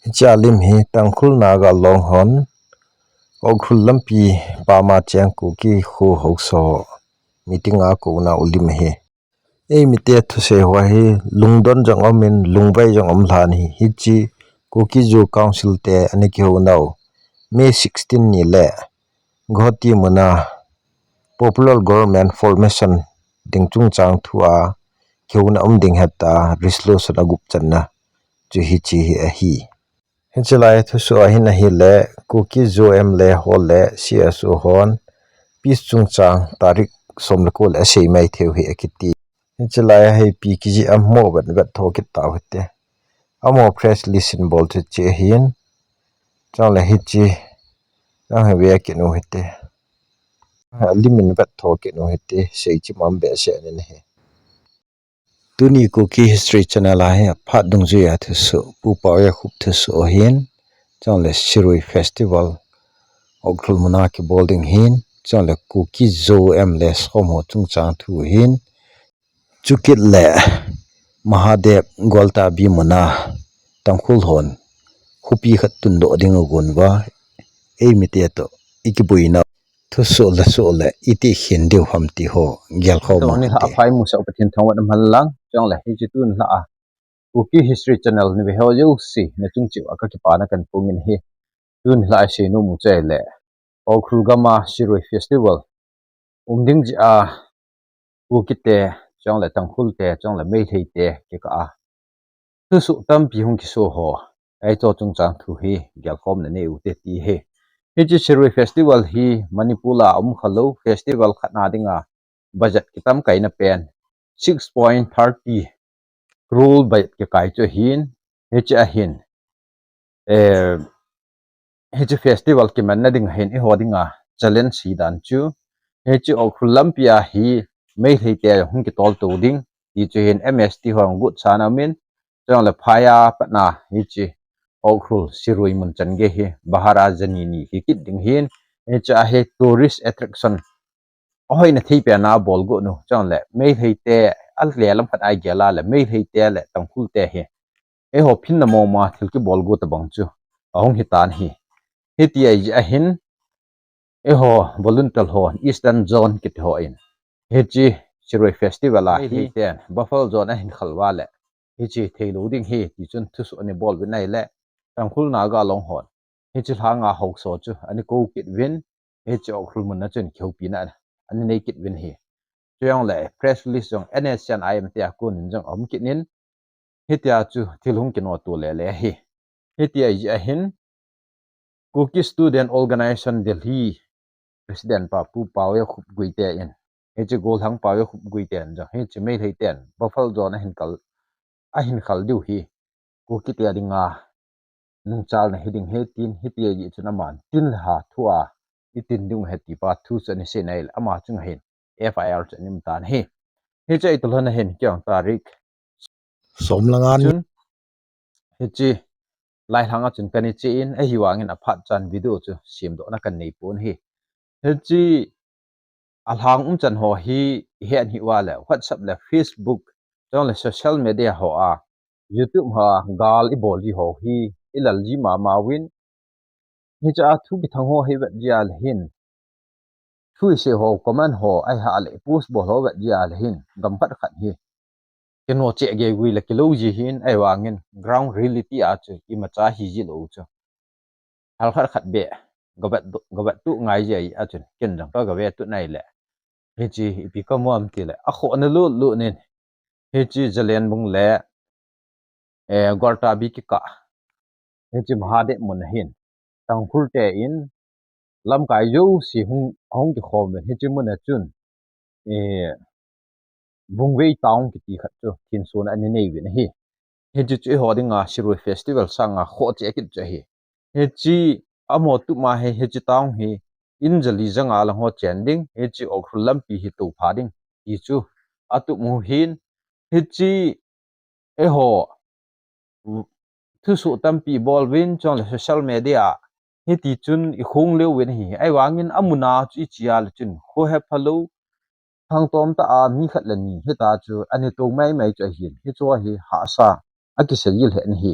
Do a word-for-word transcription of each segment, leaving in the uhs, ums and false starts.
Hiche a lim hi Tangkhul Naga Long hon Ukhrul lampi pama cheng Kuki kho haosa meeting a kouna u lim ahi. Eimite thusei ho hi lungdon jong umin, lungvai jong um lhon ahi. Hiche Kuki Zo Council te ana kihounau May sixteen ni le Guwahati muna popular government formation ding chungchang thua kihouna um ding heta resolution agup channa chu hiche hi ahi. Hiche lai thusoh a hin ahile Kuki Zo M L A ho le C S O hon peace chungchang tarik som le ko le asei mai theiu hi akiti. Hiche lai a hi pi kiji am mo vet vet tho kit tau hite. Amo press release in bol chu hiche ahin. Chule hiche, nang hi ve kit u hite. Lim in vet tho kit u hite, sei chimam behseh in ahi. Tuni Kuki History Channel a hi aphat dungjuia thusoh, Pu Paoyakhup thusoh ahin, chule Shirui Festival, Ukhrul muna kibol ding ahin, chule Kuki Zo M L A som ho chungchang thu ahin, chukit le Mahadev Gwaltabi muna Tangkhul hon khopi khat tundoh ding agon uva, eimite toh ikiboina thusoh le soh le iti hin diu ham ti ho gelkhom. Tuni lha a phai musah Pathen thangvah in umhen lang, chule hiche tuni lha a Kuki History Channel nei ve ho jouse nachung cheh uva kakipana kahin phong in ahi. Tuni lha a seinom u chu ahile Ukhrul gam a Shirui Festival um ding jeh a Kuki te, chule Tangkhul te, chule Meitei te kikah a thusoh tampi hung kiso ho, hiche chungchang thu hi gelkhomna nei u hite ti ahi. Hiche Shirui Festival hi Manipur a um khalou festival khat na dinga budget kitam kaina pen six point thirty crore budget kikai chu ahin, hiche ahin, eh, hiche festival kimanna ding ahin eiho dinga challenge hi dan chu, hiche Ukhrul lampi a hi Meitei te hung kitol to ding ti chu ahin, M S T hon got sana umin, chule phai a pat na hiche Ukhrul Shirui mun chan gei hi bahar a jani ni hi kit ding ahin, hiche a hi tourist attraction ahoina thei pen a bol got u, chule Meitei te, a le lam khat a igel a le Meitei te le Tangkhul te hi eiho phinna mong mong a thil kibol got tabang chu ahung hitan ahi. Hiti ahi jeh ahin, eiho volunteer ho, Eastern Zone kiti ho in, hiche Shirui Festival a hi Meitei ten buffer zone ahin khal uva le hiche theilou ding ahi ti chun thusoh ana bol uvin ahile, Tangkhul Naga Long hon hiche lhanga haosa chu ana kou kit uvin, hiche Ukhrul mun a chun kihoupina ana nei kit uvin ahi. Chujongle press release jong N S C N I M te a kon in jong aum kit in, hitia chu thil hung kinoto le le ahi. Hiti ahi jeh ahin, Kuki Student Organization Delhi President pa Pu Paoyakhup Guite in, hiche Golhang Paoyakhup Guite in jong hiche Meitei ten buffer zone ahin kal, ahin khal diu hi Kuki te dinga nungchalna hi ding ahi tin, hiti ahi jeh chun aman tin le ha thua itin ding ahi ti pa thu chu ana sei nai le, ama chunga hin F I R chu ana um tan ahi. Hiche itolhon a hin kei jong tarik som le nga ni chun hiche lai lhang a chun kana che in, ahivangin aphat chan video chu semdohna kana nei pon ahi. Hiche alhang um chan ho hi ihet hih uva le WhatsApp le Facebook, chule social media ho a, YouTube ho a gal ibol ji ho hi ilal ji mama uvin, hiche a thu kithang ho hi vet jia le hin, thu isei ho, comment ho, ahi hale post bol ho vet jia le hin, gam khat khat hi kinoh cheh gei gui le kilou ji hin, ahivangin ground reality a chu imacha hi ji lou chu. Hal khat khat beh gavet, gavet tuh ngai ji ahi a chun, ken jong kagave tuh nai le, hiche ipi kamu am ti le, akhohna lut lut in, hiche Jalenbung le, eh, Gwaltabi kikah, hiche Mahadev mun a hin Tangkhul te in lamkai jouse hung, hung kikhom uvin, hiche mun a chun, eh, Vungvei town kiti khat chu thinsun ana nei uvin ahi. Hiche chu eiho dinga Shirui Festival sanga khoh cheh kit chu ahi. Hiche amaho tup ma hi, hiche town hi in jali janga lang ho chen ding, hiche Ukhrul lampi hi toupha ding ti chu atup u hin, hiche eiho thusoh tampi bol uvin, chule social media a hiti chun ikhong leu uvin ahi. Ahivangin amun a chu iche a le chun kho hepha lou, thangtom tah a mi khat le ni hita chu ana tou mai mai chu ahin, hichu hi hahsa akisei lheh in ahi.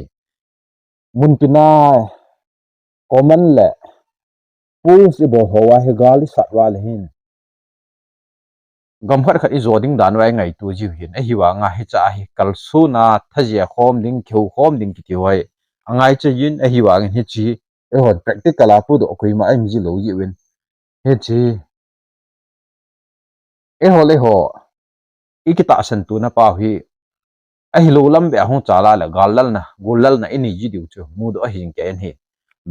muntina comment le post ibol hoa hi gal isat uva le hin, gam khat khat ijo ding dan uva ingaito jiu hin, ahivanga hiche hi kalsona thajia khom ding, kihou khom ding kiti ho hi angaicha jin, ahivangin hiche hi eihon practical a podoh koima aum ji lou jiuvin, hiche hi eiho le eiho ikitahsan tona pau hi ahilou lam beh a hung chala le gal lalna, gol lalna inei ji diu chu mudoh ahi jing kei in hi.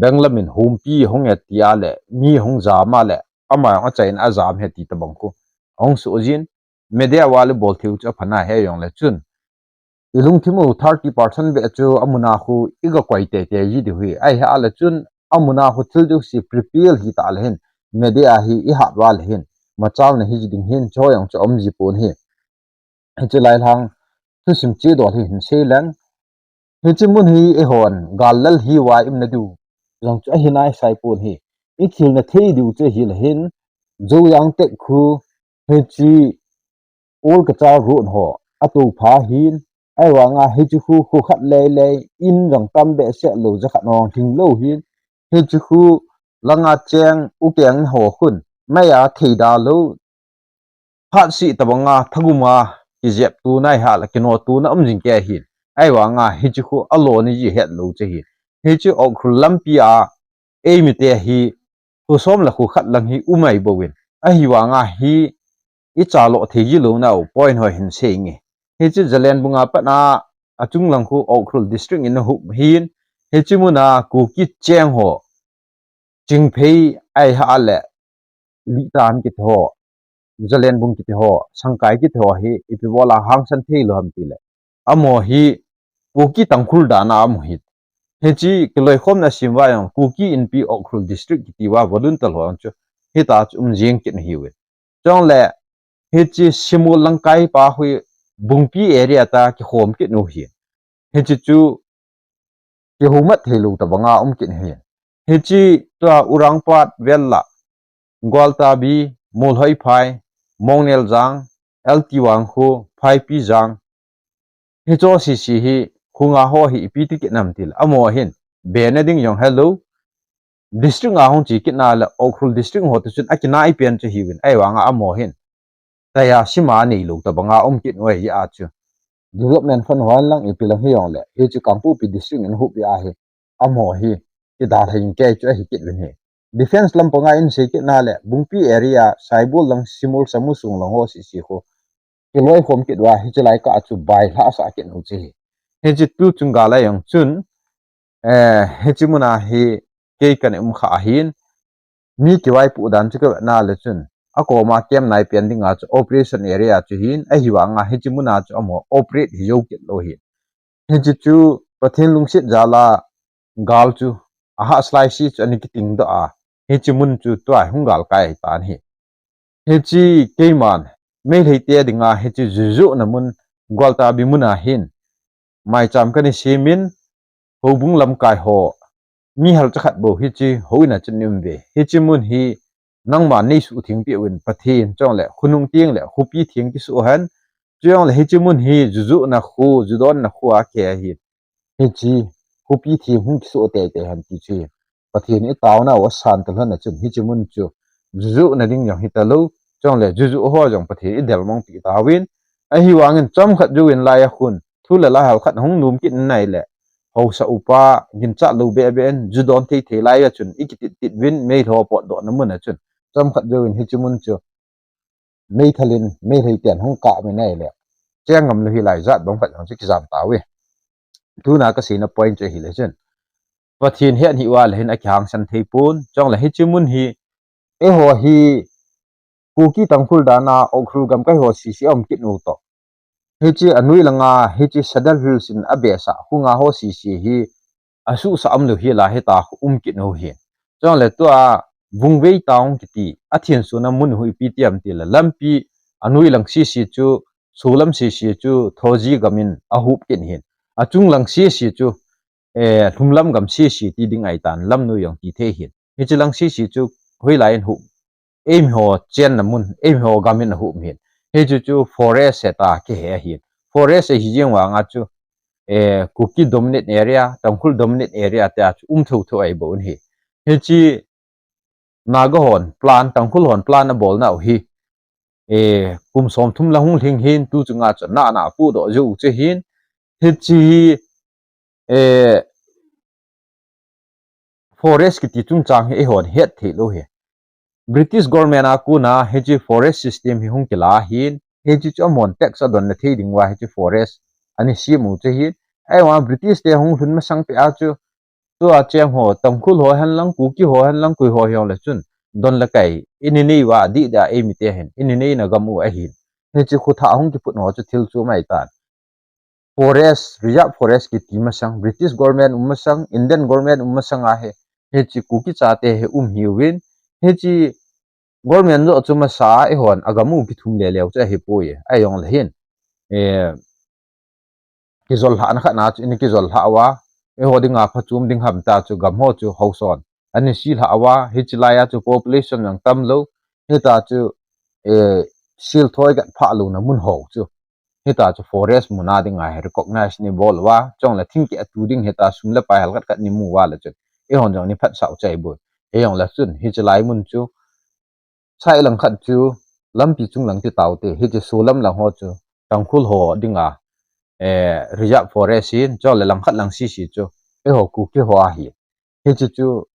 Bang lamin humpi hung e tia le mi hung jam a le ama jong achaina ajam e ti tobang khu ahung soh jin, media uva le bol theiu chu apha nahi jongle chun ilungthim u thirty percent beh chu amuna khu iga koi teitei ji diu hi. Ahile chun amuna khu thil jouse prepare hita le hin media hi ihat uva le hin machalna hi ji ding hin, chu jong chu aum ji pon hi. Hiche lai lang thusim chedol hi hin sei leng, hiche mun hi eihon gal lal hiuva iumna diu jong chu ahi naisai pon hi. Ithilna thei diu chu ahile hin, Joyang Tek khu hiche Old Cachar Road ho atoupha hin, ahivanga hiche khu khu khat lei lei in jong tam behseh lou, ja khat jong lhing lou hin, hiche khu langa cheng ukeng ho khun mei a theida lou, phatseh tobanga thagum a kijep tona ihat le kino tona um jing kei hin, ahivanga hiche khu alo ni ji het lou chu hi. Hiche Ukhrul lampi a eimite hi khu som le khu khat lang hi um ahi bouvin, ahivanga hi ichalo thei ji lounau point ho hin sei inge. Hiche Jalenbung a pat a achung lang khu Ukhrul district in ahup hin, hiche muna Kuki cheng ho, Chingphei ahi a le, Litan kiti ho, Jalenbung kiti ho, Sangkai kiti ho hi ipi bola hangsan thei lou ham tile, amaho hi Kuki Tangkhul dan a um u hi. Hiche kiloikhomna sim uva jong Kuki Inpi Ukhrul district kiti uva volunteer ho jong chu hitia chu um jing kit u hiuve. Chule hiche Simul Langkai pa khu Bungpi area a kikhom kit u hi. Hiche chu kihoumat thei lou tobanga um kit u hi. Hiche tua Urangpat vel la, Gwaltabi, Molhoiphai, Mongneljang, L T Wangkhu, Phaipijang, hiche ho sese hi khonung ho hi ipi ti kit nam tile, amaho hin bena ding jong helou, district a hung che kit na le Ukhrul district ho toh chun akinai pen chu hiuvin, ahivanga amaho hin taiya sima neilou tobanga um kit u ahi a chu. Development fund ho lang ipi lang hijongle, hiche Kangpokpi district in ahup ahi, amaho hi kidalha jing kei chu ahi kit uvin hi. Defence lampanga in sei kit na le Bungpi area, Saibol lang, Simul, Samusung lang ho sese khu kiloikhom kit uva hiche lai kah chu bailhah sah kit u chu hi. Hiche tuchung gal a jong chun, eh, hiche muna hi kei kana um kha ahin, mi kivaipoh dan chu kavet na le chun, akoma camp nai pen dinga chu operation area chu hin, ahivanga hiche muna chu amaho operate hijou kit lou hin. Hiche chu Pathen lungset jal a gal chu ahahsa lai se chu ana kiting doh a, hiche mun chu tua hung galkai ahitan hi. Hiche keiman Meiteite dinga hiche jujohna mun Gwaltabi muna hin maicham kana semin, houbung lamkai ho, mi halcha khat bou hiche houin a chun um uve. Hiche mun hi nangman neisuhtheng peh uvin, Pathen chule khonung theng le khopi theng kisuh hen. Chujongle hiche mun hi jujohna kho, judonna kho akhe ahi. Hiche khopi theng hung kisuh teitei hen ti chu hi. Pathen in itaona u asan talhon a chun hiche mun chu jujohna ding jong hitalou, chule jujoh ho jong Pathen in idelmong peh tauvin, ahivangin chomkhat jouvin laiya khun thu le la hal khat hung nom kit in ahile, haosa upa ginchat lou behbeh in ju don thei thei laiya chun ikitit tit uvin, Meitei ho potdohna mun a chun chomkhat jouvin hiche mun chu meithal in, Meiteiten hung kap in ahile, cheng ngam lou hilai jat bang khat jong chu kijam tauve. Tuna kaseina point chu ahile chun, Pathen hetna uva le hin akihangsan thei pon, chule hiche mun hi, eiho hi Kuki Tangkhul dan a Ukhrul gamkai ho sese aum kit u toh, hiche anoi langa hiche Sadar Hills in abehsah khonung ho sese hi asuhsah umlou hila hitia khu um kit u hi. Chule tua Vungvei town kiti athensona mun u hi ipi ti ham tile, lampi anoi lang sese chu, solam sese chu Thoji gam in ahup kit hin, achung lang sese chu, eh, lhumlam gam sese ti ding ahitan, lamnoi jong ti thei hin. Hiche lang sese chu hoilai in hup, eimiho chenna mun, eimiho gam in ahup hin. Hiche chu forest heta kihe ahin. Forest ahi jeng vanga chu eh, Kuki dominate area, Tangkhul dominate area tia chu um thotho ahi bou in ahi. Hiche Naga hon plan, Tangkhul hon plan abolnau hi, eh, kum somthum lang hung lhing hin, tu chunga chu nana apohdoh jou u chu ahin, hiche hi, eh, forest kiti chungchang hi eihon het thei lou hi. British government a kona hiche forest system hi hung kila ahin, hiche chu amahon tax adonna thei diuva hiche forest ana sem u chu ahin. Ahivang British te hung lhun masang peh a chu, tua cheng ho, Tangkhul ho henlang, Kuki ho henlang, koi ho hijongle chun, don le kai, ini nei uva, adih dia eimite hin, ini neina gam u ahin. Hiche khuthah hung kiphut ho chu thil chu mai tan. Forest, reserve forest kiti masang, British government um masang, Indian government um masang a hi, hiche Kuki chate hi um hiuvin, hiche government joh chu masa a eihon agam u kithum leleu chu ahipoi, ahijongle hin, eh, kijol lhahna khat na chu, ini kijol lhah uva, eiho dinga phachom ding ham tia chu gam ho chu haosa hon ana se lhah uva, hiche laiya chu population jong tamlou, hita chu, eh, silthoi gatphah louna mun ho chu, hita chu forest muna dinga hi recognize ana bol uva, chule thingkeh atu ding hita sum le pai halkhat khat ana mu uva le chun, eihon jong ana phatsah u chu ahibou. Hijongle chun, hiche lai mun chu, side lang khat chu, lampi chung lang ti taute, hiche solam lang ho chu, Tangkhul ho dinga, eh, reserve forest ahin, chule langkhat lang sese chu, eiho Kuki ho ahi. Hiche chu,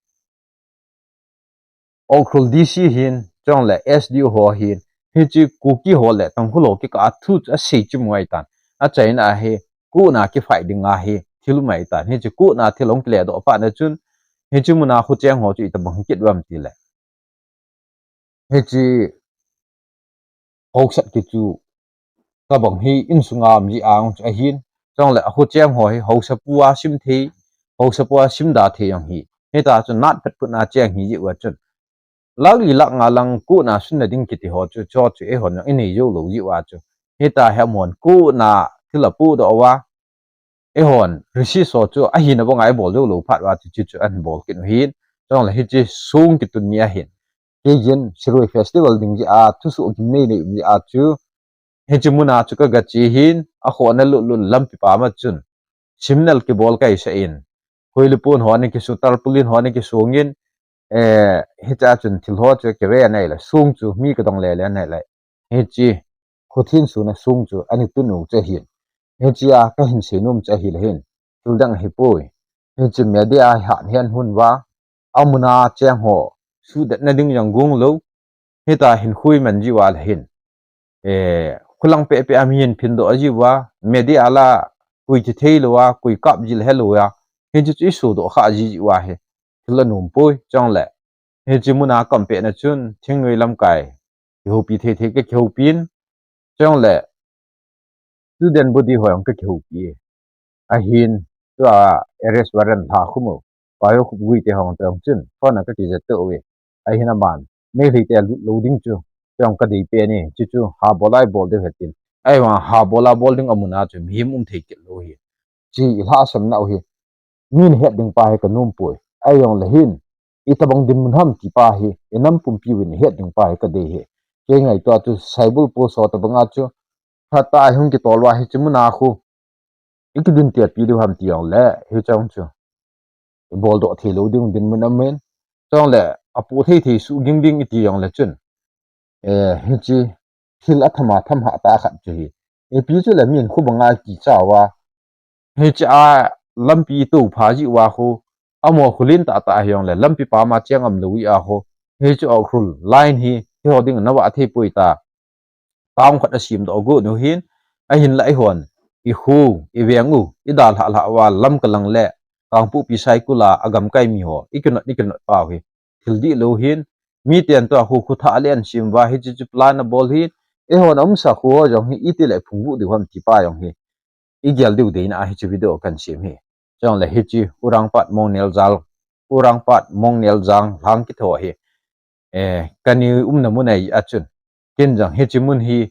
Ukhrul D C ahin, chule S D O ho ahin, hiche Kuki ho le Tangkhul ho kikah a thu chu asei chimu ahitan. Achaina a hi, kona kifight dinga hi, thil um ahitan. Hiche kona thil hung kiledoh phat na chun, hiche muna khucheng ho chu itobang hi kit uvem tile, hiche haosat kiti chu tobang hi insunga um jeh a chu ahin, chule akhucheng ho hi haosapu a sim thei, haosapu a simda thei jong hi, hita chu nat phet put na cheng hi jeh uva chun, lakh li lakh nga lang kona sunna ding kiti ho chu, chu chu eihon jong inei jou lou jeh uva chu, hita hi amahon kona thil apohdoh uva, eihon research ho chu ahina banga ibol jou lou phat uva chu, chu chu ahin bol kit u ahin, chule hiche song kitun ni ahin, keijin Shirui Festival ding jeh a thusoh gimnei nei um jeh a chu, hiche muna chu kaga che ahin, akhona lutlut lampi pam a chun, simnal kibol kahisah in, hoilepon ho ana kisu, tarpaulin ho ana kisongin, eh, hichea chun thil ho chu kivei anei le, song chu mi kadong lele anei le, hiche khuthin suna song chu ana tun u chu ahin, hichea kahin seinom chu ahile hin, thil dang ahipoi. Hiche media a hi hat hen hun uva, amuna cheng ho sudetna ding jong gonglou, hita hinkho iman jeh uva le hin, eh, khulang pehpeh a mi hin phindoh jeh uva, media la koi thi theilou a, koi kap ji le helou a, hiche chu isodoh kha ji jeh uva hi, thil anompoi, chule hiche muna kaum pet na chun thingnoi lamkai kihoupi thei thei kakihoupin, chule student body ho jong kakihoupi e. Ahin, tua arrest warrant lha khum u, Pai Khupgui te ho toh jong chun phone a kakijah to uve. Ahin aman, Meitei te lut lou ding chu, chu jong kadei pen e, chu chu ha bol a ibol diu ahi tin, ahivang ha bol a bol ding amuna chu mihem um thei kit lou ahi. Chu ilhahsamna u hi, min het ding pa hi kanompoi. Ahijongle hin, itobang dinmun ham ti pa hi inam pumpiuvin het ding pa hi kadei ahi. Kei ngaito a chu Saibul post ho tobanga chu, phatah a ihung kitol uva hiche muna khu ikidin tepi diu ham ti jongle, hiche jong chu iboldoh theilou ding dinmun aumin, chule apoh thei thei suh ging ding iti jongle chun, eh, hiche thil athama tham hah tah khat chu ahi. Ipi chule min khu banga kicha uva, hiche a lampi itoupha jeh uva khu, amaho khu len tahtah hijongle lampi pam a cheng umlou jeh a khu, hiche Ukhrul line hi hiho ding nava theipoi ta, town khat asemdoh got u ahin, ahinla eihon ikho, iveng u idalhah lhah uva Lamka lang le Kangpokpi Saikul a agamkai miho ikinot ikinot pau hi thil dihlou ahin, miten tua khu khuthah le ansem uva hiche chu plan abol ahin, eihon aumsa kho ho jong hi itile phungvuh diu ham ti pa jong hi igel diu deina a hiche video kahin sem ahi. Chule hiche Urangpat Mongneljang, Urangpat Mongneljang lang kitho hi, eh, kana umna mun ahi a chun, ken jong hiche mun hi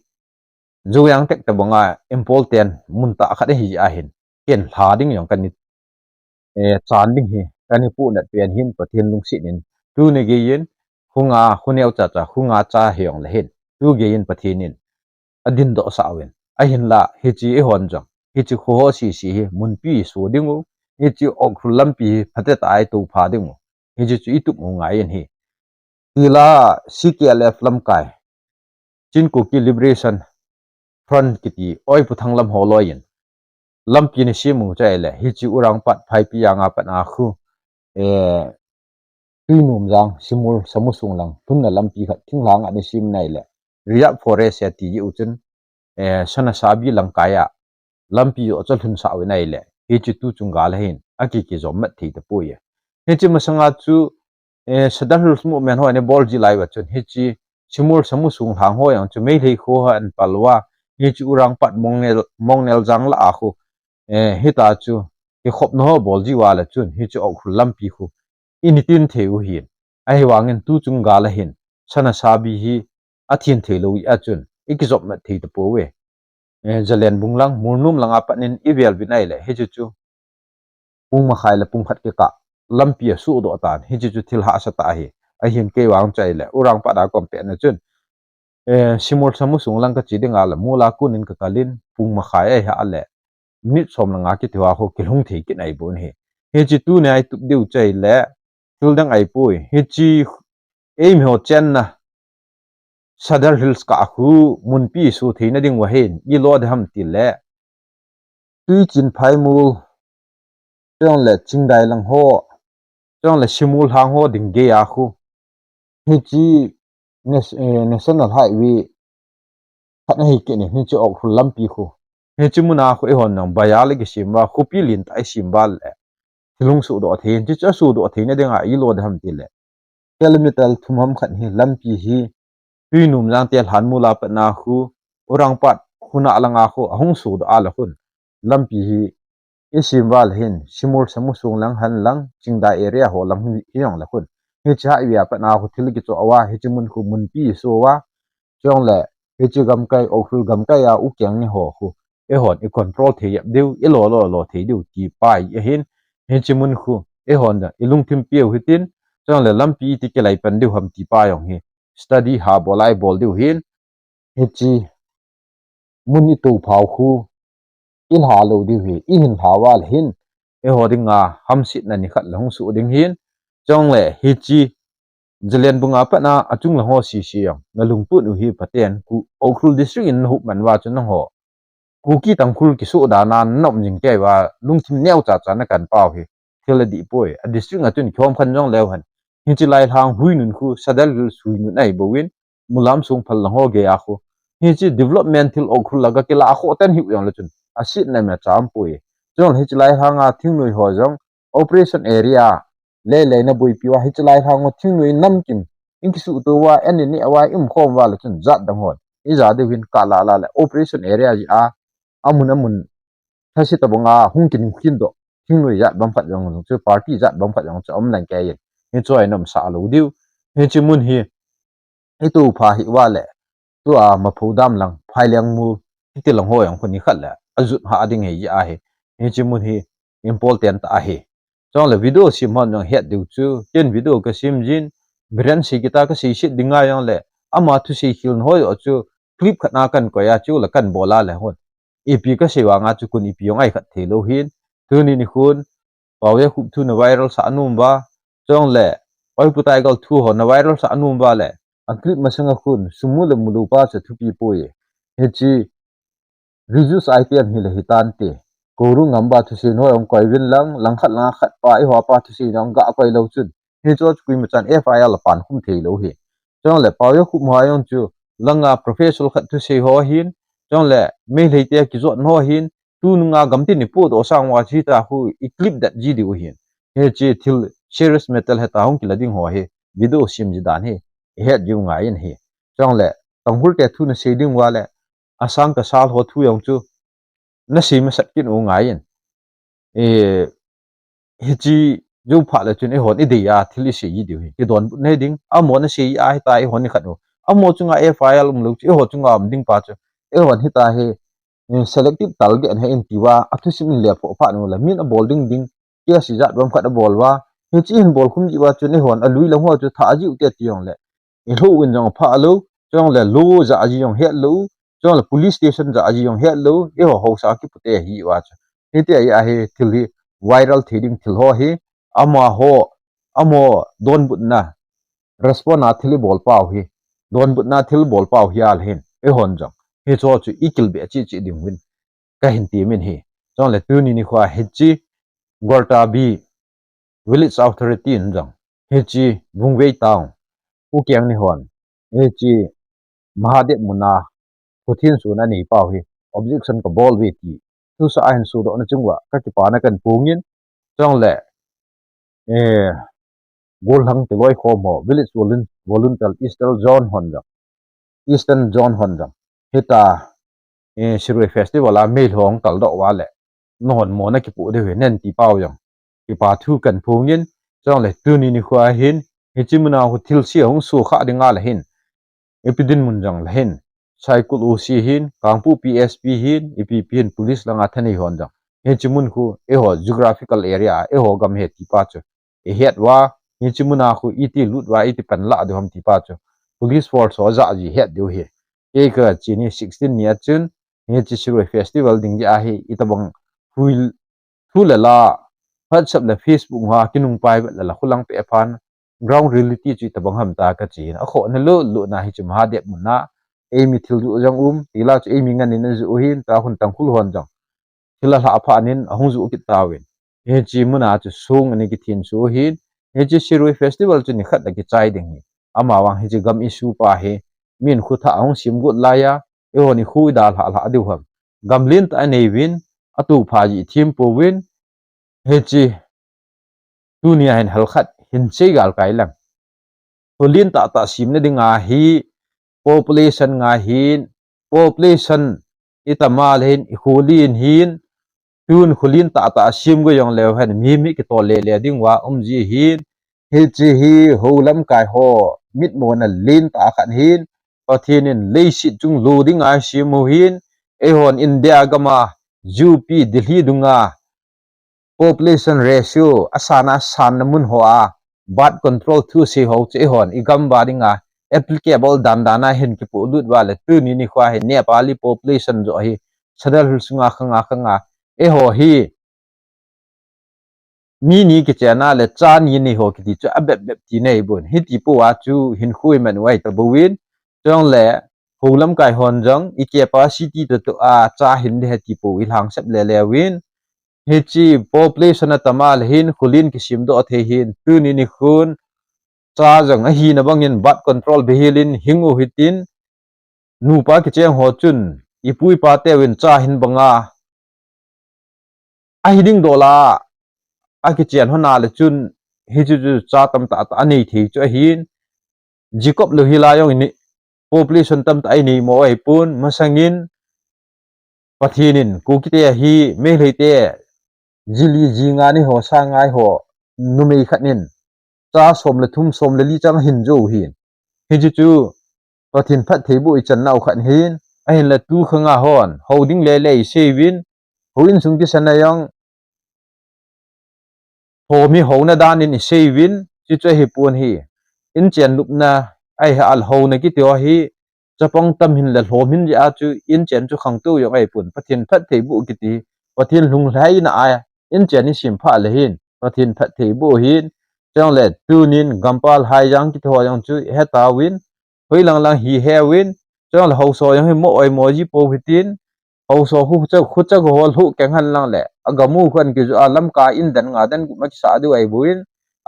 Joyang Tek tobanga important mun tah khat ahi jeh ahin, ken lha ding jong kana, eh, chan ding hi kana pohnat pen ahin, Pathen lungset in, tuni geiyin, khonga, khoneo chacha, khonga cha hijongle hin, tu geiyin Pathen in adindohsah uvin, ahinla hiche eihon jong hiche kho ho sese hi munpi so ding u, hiche Ukhrul lampi hi phatecha a itoupha ding u, hiche chu itup u ngai in ahi. Tila C K L F lamkai, Chin Kuki Liberation Front kiti, Oiputhang lam ho loi in lampi ana sem u chu ahile, hiche Urangpat Phaipijang a pat a khu, eh, Tuinomjang, Shimul, Samusung lang, lhunna lampi khat thinglhang ana sem in ahile, Reserve Forest ati u chun, eh, Sanasabi langkai a lampi joh chu alhunsah u in ahile, hiche tuchung gal a hin akikijom mat thei tapoi. Hiche masanga chu, eh, Sadar Hills Movement ho ana bol ji lai uva chun, hiche Shimul Samusung lang ho jong chu Meitei kho ho ana pal uva, hiche Urangpat Mongnel, Mongneljang lah a khu, eh, hita chu kikhopna ho bol ji uva le chun, hiche Ukhrul lampi khu ina tin thei u ahin. Ahivangin tuchung gal a hin Sanasabi hi athin thei lou jeh a chun ikijop mat thei tapouve. Eh, Zalenbung lang, Molnom lang a pat in ivel uvin ahile, hiche chu pung makhai le pung khat kikah lampi asuhdoh tan, hiche chu thil hahsa tah ahi. Ahin kei vang chu ahile, Urangpat a kon pet na chun, eh, Shimul Samusung lang kache ding a le, mol a kon in kakal in, pung makhai ahi a le, minute som le nga kiti uva khu kilhung thei kit ahi bon ahi. Hiche tuni a itup diu chu ahile, thil dang ahipoi. Hiche eimi ho chenna Sadar Hills kah khu munpi so theina ding uva hin ilo ding ham tile, Tuichin Phaimol, chule Chingdai lang ho, chule Shimul lang ho ding gei a khu, hiche nas-, eh, National Highway khat ahi kit in, hiche Ukhrul lampi khu. Hiche mun a khu eihon jong baiya le kisem uva, khopi lentah isem uva le, thilhung suhdoh thei in, hiche chu asuhdoh theina ding a ilo ding ham tile, kilometer thum ham khat hi lampi hi, Tuinomjang te Lhanmol a pat a khu, Urangpat khu na lang a khu ahung suhdoh a le khun, lampi hi isem uva le hin, Shimul Samusung lang hen lang, Chingdai area ho lang hi jong le khun, hiche highway a pat a khu thil kichoh uva, hiche mun khu munpi so uva, chule hiche gamkai, Ukhrul gamkai a ukeng ni ho khu, eihon icontrol thei jep diu, ilo lo lo thei diu ti pa ahin, hiche mun khu eihon jong ilungthim peh u hitin, chule lampi iti kilai pan diu ham ti pa jong hi study ha bol a ibol diu ahin, hiche mun itoupha u khu ilha lou diu ahi, ihin lha uva le hin, eiho dinga hamsetna nikhat le hung soh ding ahin, chule hiche Zalenbung a pat a achung lang ho sese jong nalungput u hi, phaten Ku-, Ukhrul district in nahup man uva chu nangho Kuki Tangkhul kisoh dan a naum jing kei uva, lungthim neo cha cha nakan pau hi thil adih poi. A district a chun kihom khen jong leu hen, hiche Lailhang huinun khu Sadar Hills huinun ahi bouvin, Mulam Songphal lang ho gei a khu, hiche development thil Ukhrul a ga kilah a khoh ten hiu jong le chun asetna imacha um poi. Chule hiche Lailhang a thingnoi ho jong operation area lei lei naboipi uva, hiche Lailhang a thingnoi namkim in kisuhto uva, an in neh uva, i umkhom uva le chun jat dang hon ija diu hin kala la le operation area jeh a, amun amun thase tobang a hung kinung khin doh thingnoi jat bang khat jong chu, party jat bang khat jong chu um lang kei in, hichu a inomsah lou diu. Hiche mun hi itoupha hih uva le, tua Maphou dam lang, Phailengmol, hiti lang ho jong khu nikhat le ajut ha ding ahi jeh ahi. Hiche mun hi important tah ahi. Chule video sem hon jong het diu chu, ken video kasem jin, Biren Seikita kaseiset ding a jong le, ama thusei khelna ho joh chu clip khat na kan koi a, chule kan bol a le hon, ipi kasei vang a chu kon ipi jong ahi khat thei lou hin. Tuni nikhon Paoyakhup thu na viral sah nom uva, chule Oipu Tiger thu ho na viral sah nom uva le, a clip masang a khun sumu le mulu pa chu thupi poi. Hiche reuse item hi le hitante, Koru Ngamba thusei ho jong koi uvin lang, langkhat langkhat pa, eiho pa thusei jong ga koi lou chun, hichu chu koima chan F I R la pan khum thei lou hi. Chule Paoyakhup ho jong chu langa professional khat thusei ho ahin, chule Meitei te kijotna ho ahin, tunung a gamtin ipohdoh sang uva chu hitia khu i clip det ji diu ahin. Hiche thil serious matter heta hung kila ding ho hi video sem ji dan hi ihet diu ngai in ahi. Chule Tangkhul te thu nasei ding uva le, Asang Kasal ho thu jong chu nasei masat kit u ngai in. E, hiche jou phat le chun eihon idei a thil isei ji diu hi kidonbut nei ding. Amaho nasei a hita eihon ikhat u, amaho chunga F I R um lou chu eiho chunga um ding pa chu, eihon hita hi, eh, selective target ahi in tia athusim in le phoh phat u le, min abol ding ding, case ijat bang khat abol uva, hiche hin bol khum ji uva chun eihon alui lang ho chu thah ji u te ti jong le, ilhoh uvin jong apha lou, chule lo ja ji jong het lou, Chule police station ja aji jong hetlou, eiho haosa kipute hi uva chu. Hitia hi ahi thil hi viral thei ding thil ho hi, amaho, amaho donbutna, respond a thil ibol pau hi, donbutna thil bol pau hi ahile hin, eihon jong hicho chu ikilbeh cheh cheh ding uvin kahin temin ahi. Chule tuni nikho hiche Gortabi Village Authority in jong, hiche Vungvei Town, Ukeng ni hon, hiche Mahadev muna khuthenso anei pau hi objection kabol uve ti thusah ahin sodohna chunguva kakipana kahin phongin, chule, eh, gollhang tiloikhom ho, Village Volun-, Volunteer Eastern Zone hon jong, Eastern Zone hon jong, hitia, eh, Shirui Festival a meilhei hung kaldoh uva le, nahon mona kipoh diu ahi nen ti pau jong kipa thu kahin phongin, chule tuni nikho hin, hiche muna khu thilse hung sokhah ding ahile hin, ipi dinmun jong le hin, Saikul O C hin, Kangpokpi S P hin, ipi ipi hin, police langa thanei hon jong, hiche mun khu eiho geographical area, eiho gam ahi ti pa chu ihet uva, hiche muna khu iti lut uva, iti panlah diu ham ti pa chu police force ho ajah ji het diu ahi. Kei kache ni sixteen ni a chun, hiche Shirui Festival ding jeh ahi, itobang hui thu le la, WhatsApp le Facebook a kinungpai vet le la khulang peh phan, ground reality chu itobang ham tia kache in, akhohna lou lou na hiche Mahadev muna, eimi thil joh jong um, tila chu eimi ngen in ajoh u ahin, tua khun Tangkhul hon jong thil alhah phat in ahung joh kit tauvin, hiche muna chu song ana kithenso u ahin, hiche Shirui Festival chu nikhat a kichai ding ahi. Amavang hiche gam issue pa hi, min khu thah ahung sem got laiya, eihon ikhu idalhah lhah diu ham. Gam lentah anei uvin, atoh pha jeh them pouvin, hiche tunia hin halkhat hin sei galkai lang. Kho lentah tah semna dinga hi population ngai hin, population itam a le hin, ikho len hin, tun kho lentah tah sem go jong leu hen, mihem hi kitol le le ding uva um ji ahin, hiche hi hou lamkai ho mitmona lentah khat ahin, Pathen in leiset chung lo dinga asem u ahin, eihon India gam a U P Delhi dunga population ratio asan a sanna mun hoa birth control thu sei ho chu eihon igam uva dinga applicable dan dan a hin kipolut uva le tuni nikho hi Nepali population joh hi Sadar Hills sunga khanga khanga eiho hi mi ni kichen a le cha ni nei ho kiti chu abep bep ti nei bon, hiti pou a chu hinkho iman u ahi tabouvin, chule hou lamkai hon jong i capacity toh toh a cha hin ding ahi ti pou ilhangsap le le uvin, hiche population atam a le hin kho len kisemdoh thei hin, tuni nikhon cha jong ahina bangin birth control bihil in hing u hitin, nupa kicheng ho chun ipu ipa teuvin cha hin banga ahi ding dola akichen hon a le chun hichu chu cha tamtah tah anei thei chu ahin, Jacob lou hi la jong in population tamtah inei mo ahipon, masangin Pathen in Kukite hi Meiteite ji li ji nga ni ho sa ngai ho numei khat in cha som le thum som le li chang ahin jou ahin. Hichu chu Pathen phattheiboh ichan nau khat ahin, ahinla tu khanga hon hou ding le le isei uvin, houin sung kisana jong lhom hi houna dan in isei uvin, chuchu ahipon ahi. Inchen lupna ahi a le houna kiti ho hi chapang tam hin le lhom hin jeh a chu inchen chu khangtou jong ahipon, Pathen phattheiboh kiti, Pathen lunglhaina a inchen isem phat le hin Pathen phattheiboh ahin, chule tunin gampal haijang kiti ho jong chu hetauvin, hoilang lang hi heuvin, chule haosa jong hi mo oi mo ji pou hitin, haosa khu cha khu cha ho lhuh keng hen lang le agam u khu an kijoh a lamkai in dan nga dan gup ma kisah diu ahibouvin,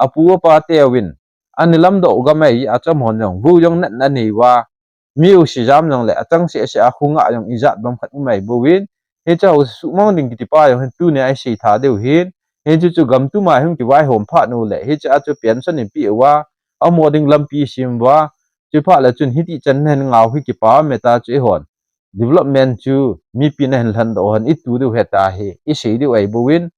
apu apa teuvin ani lamdoh gam ahi, acham hon jong vu jong natna nei uva, mi u sijam jong le achang seh seh a khu nga jong ijat bang khat um ahibouvin, hiche haosa suhmang ding kiti pa jong hin tunia isei tha diu ahin, hichu chu gam tuma hung kivaihom phat u le hiche a chu pension ipeh uva, amo ding lampi sem uva, chuphat le chun hiti chan nahin ngau hi kipa meta chu eihon development chu mipi nahin lhandoh hon itu diu heta hi isei diu ahibouvin,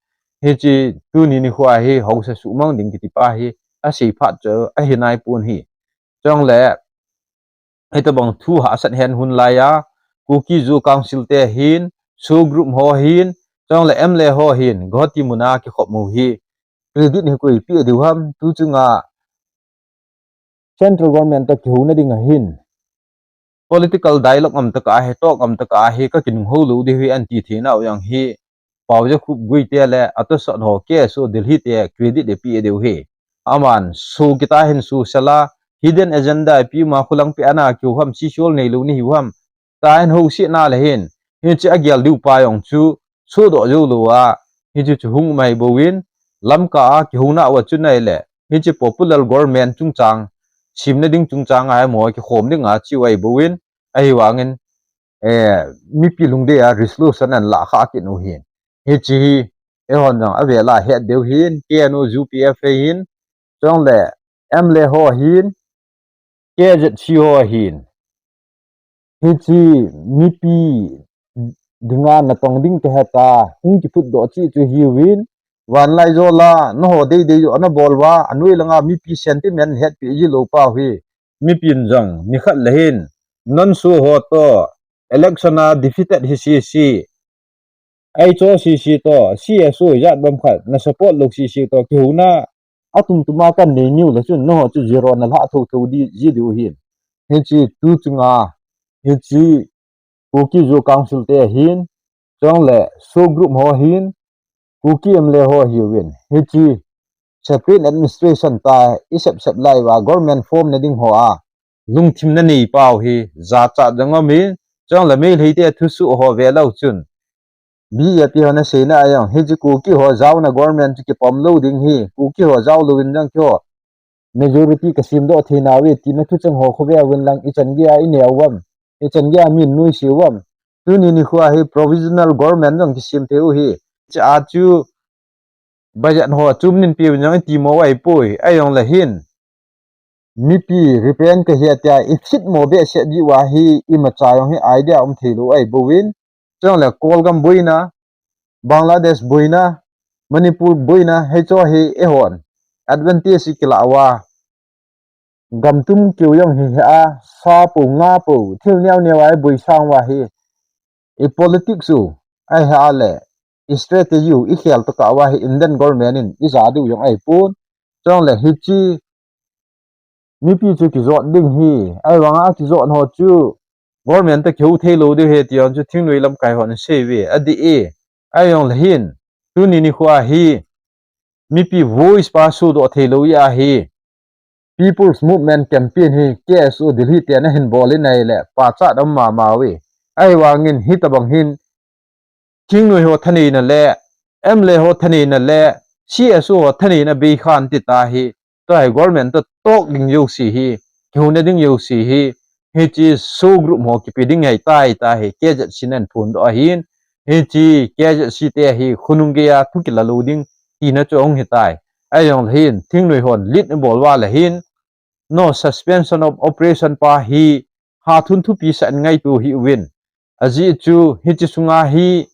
hiche tuni nikho hi haosa suhmang ding kiti pa hi asei phat chu ahi naipon ahi. Chule hitobang thu hahsat hen hun laiya Kuki Zo Council te hin, SoO group ho hin, chule M L A ho hin Guwahati muna kikhop u hi credit hi koi peh diu ham, tu chunga Central Government toh kihouna ding ahin political dialogue ngam taka hi, talk ngam taka hi, ka kinung ho lou diu hi, anti theina u jong hi, Paojakhup Guite le, atosot ho, K S O Delhi te, credit e pe diu hi. Aman, su kita hin su sela, hidden agenda, pi ma khulang pe ana, kiu ham, si sual nei lou ni hiu ham. Ta hin ho si na le hin, hin chi a gial diu pa jong chu, su do jou lou a, hi chu chu hung mai bo win, lamka a, ki hung na wa chu nai le, hi chi popular government chung chang, sim na ding chung chang a, mo ki khom ding a, chi wai bo win, ahi wangin, eh, mipi lungdei a resolution an la kha kin u hin. Hi chi hi, e hon jong a vela het deu hin, K N O U P F hin, chong le, M le ho hin, K Z C ho hin. Hi chi, mipi dinga na tong ding te heta, hung ki phut do chi chu hi win, van lai zo la, na ho dei dei jo na bol wa, anui langa mipi sentiment het pi ji lo pa hi. Mipi jong, ni khat le hin, non su ho to, election a defeated hi si si. Ai cho si si to, C S O jat bam khat, na support lou si si to, ki hu na, a tum tuma kan nei niu le chun, no chu zero na la tho tho di, ji diu hin. Hi chi, tu chunga, hi chi, Kuki Zo Council te hin, chong le, so group ho hin, Kuki M le ho hi win. Hi chi, separate administration ta, i sep sep lai wa, government form na ding ho a, lungthim na nei pau hi, za cha jong om in, chong le, mei lei te thu su ho ve lo chun. B J P ho na seina a jong, hi chi Kuki ho zau na government chu kipom lo ding hi, Kuki ho zau lo in jong kyo, majority ka sim do thei na ve, ti na thu chang ho kho ve win lang, i chan gei a i neo wam, i chan gei a min nui si wam. Tu ni ni khua hi provisional government jong kisim thei u hi. Cha a chu, budget ho chum nin pi win jong i ti mo wai poi, a jong le hin. Mipi represent ka hi a tia, i fit mo be se di wa hi, i ma cha jong hi idea um thei lo ai bo win. Chong le Kolgam boina, Bangladesh boina, Manipur boina, hei cho hi e hon. Advantage i kila wa. Gam tum kiu jong hi hi a, sa po, nga po, thil neo neo ai boi sang wa hi. I politics u, ai ha le, i strategy u, i khel to ka wa hi Indian government in, i za diu jong ai pun. Chong le hi chi, mipi chu ki zot ding hi, ai wanga ki zot ho chu, government ta ki ho thei lo diu he ti on chu thingnoi lam kai hon sei ve, a di e, ai jong le hin, tu ni ni khua hi, mipi voice pa su do thei lo ya hi, People's Movement Campaign hi K S O Delhi te na hin bol in ai le, pa cha dam ma ma we, ai wangin hi ta bang hin, thingnoi ho thaneina le, M L A ho thaneina le, C S O ho thaneina bei khan ti ta hi, tua hi government to talk ding jo si hi, kihuna ding jo si hi, hi chi so group ho kipi ding hai tai ta hi, K Z C nan phun do ahin, hi chi K Z C te hi khunung gei a thu kila lo ding, ti na chu ong hi tai. Ai jong hin, thingnoi hon lit ni bol wa la hin, no suspension of operation pa hi ha thun thupi sa an ngai tu hi win. Aji chu hi chi sunga hi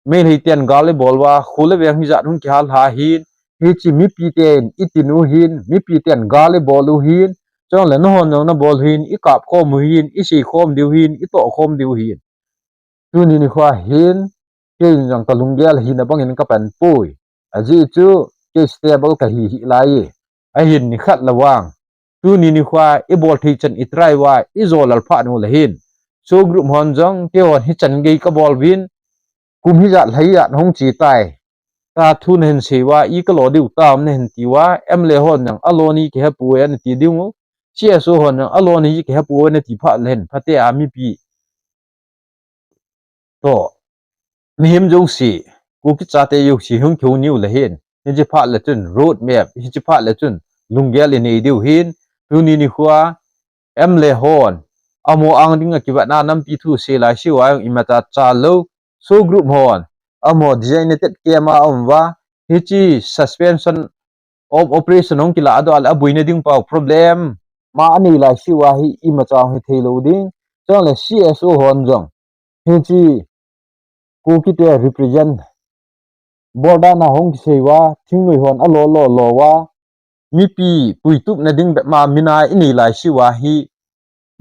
mei lei ten gal i bol wa, khu le veng hi jat hung kihal ha hin, hi chi mipi ten i tin u hin, mipi ten gal i bol u hin, chong le no hon jong na bol hin, i kap khom u hin, i sei khom diu hin, i to khom diu hin. Tu ni ni khua hin, kei jong ka lunggel hi na bangin ka pan pui. Aji chu, kei stable ka hi hi lai. Ahin ni khat la wang. Tu ni ni khua, i bol thei chan i try wa, i zo lal pha nu la hin. So group hon jong, kei hon hi chan gei ka bol vin. Kum hi jat lai jat hong chi tai. Ta thu na hin sei wa, i ka lo diu ta um na hin ti wa, M L A hon jong, a lo ni ki he pu e na ti diu. C S O hon jong, a lo ni ki he pu e na ti pha la hin, pha te a mipi. To, mihem jouse, Kuki chate jouse hung kiu niu le hin, hi chi phat le chun road map, hi chi phat le chun lunggel i nei diu hin, tu ni ni khua, M L A hon, amo ang ding a kivat na nampi thu sei lai siu a jong i mata cha lo, so group hon, amo designated camp a um va, hi chi suspension of operation hong kila a do a le a buina ding pau problem. Ma a nei lai siu a hi i ma chang hi thei lo ding. Chang le C S O hon jong. Hi chi Kuki te represent. Border na hong kisei wa, thingnoi hon a lo lo lo wa. Mipi puitup na ding be ma mina i nei lai siu a hi.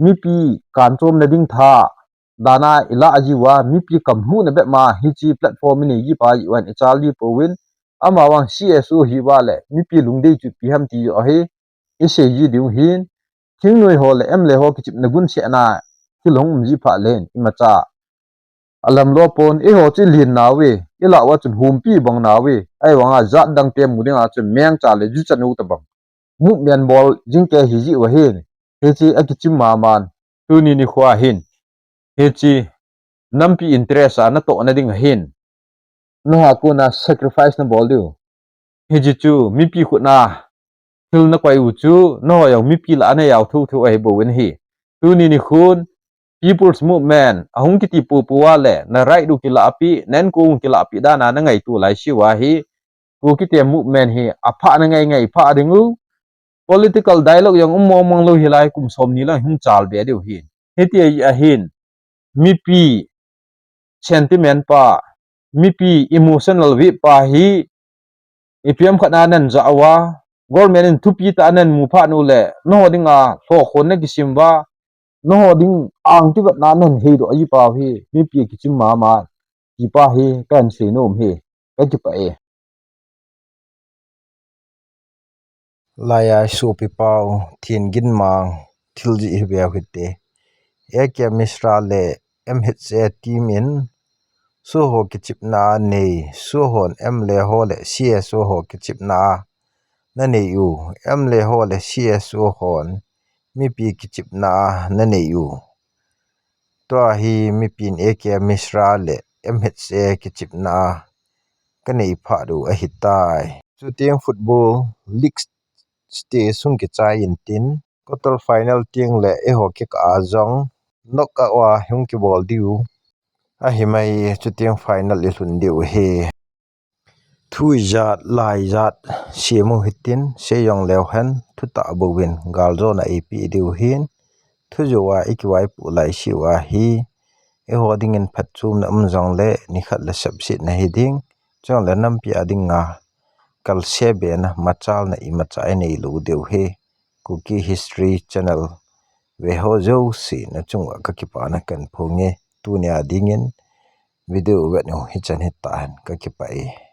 Mipi kan chom na ding tha. Dana i la a ji wa, mipi kam hu na be ma hi chi platform i nei ji pa ji wan i chal ji po win. Ama wang C S O hi wa le, mipi lungdei chu pi ham ti jo hi. I sei ji diu hin. Thingnoi ho le M L A ho kichip na gun se na. thil hung um ji pha len, imacha alam lo pon, eiho chu i lin nauve, i lah uva chun humpi bang nauve, ahivanga jat dang te mu dinga chun mengcha le ju chanu tabang movement bol jing te hi ji uva hin, hiche akichim maman, tuni nikho a hin, hiche nampi interest a natoh na ding ahin, nangho a kona sacrifice nabol diu. Hiche chu mipi khut na thil nakoi u chu, nangho jong mipi lah a najao thotho ahi bou in ahi. Tuni nikhon, People's Movement, ahung kiti popo a le, na right u kilahpi, na inko u kilahpi dan a nangaito laiseu ahi, Kukite movement hi apha na ngaingai pha ding u. Political dialogue jong um mong mong lou hilai kum somni lang hung chal be diu hin. Hiti ahi ahin, mipi sentiment pa, mipi emotional wave pa hi, ipi ham khat na nan ja uva, government in thupi tah a nan mu phat u le, nangho dinga lhokhon na kisim uva, nangho ding ang kivetna nan heidoh ji pau hi, mipi kichim mama, ti pa hi kahin sei nom hi, kakipah e. Laiya i sopi pau, Thiengin Mang, thil jih hi veu hite. A K Mishra le M H A team in SoO ho kichepna a nei, SoO hon M L A ho le C S O ho kichepna a na nei u, M L A ho le C S O hon mipi kichepna a na nei u. Tua hi mipin A K Mishra le M H A kichepna a ka nei phat u ahitai. Chuteng football league stage hung kichai intin, quarter final teng le eiho kikah a jong knockout a hung kibol diu ahi mai, chuteng final i lhun diu ahi. Thu ijat, la ijat sem u hitin, sei jong leu hen, thutah bouvin galjona eipeh diu hin, thujou a i kivaipoh laiseu ahi, eiho dingin phatchomna um jongle, nikhat le sepsetna hiding, chule nampi a dinga kalse bena, machalna imacha i neilou diu hi, Kuki History Channel veho jouse nachunguva kakipana kahin phonge, tunia dingin video vet u hichan hitahen, kakipah e.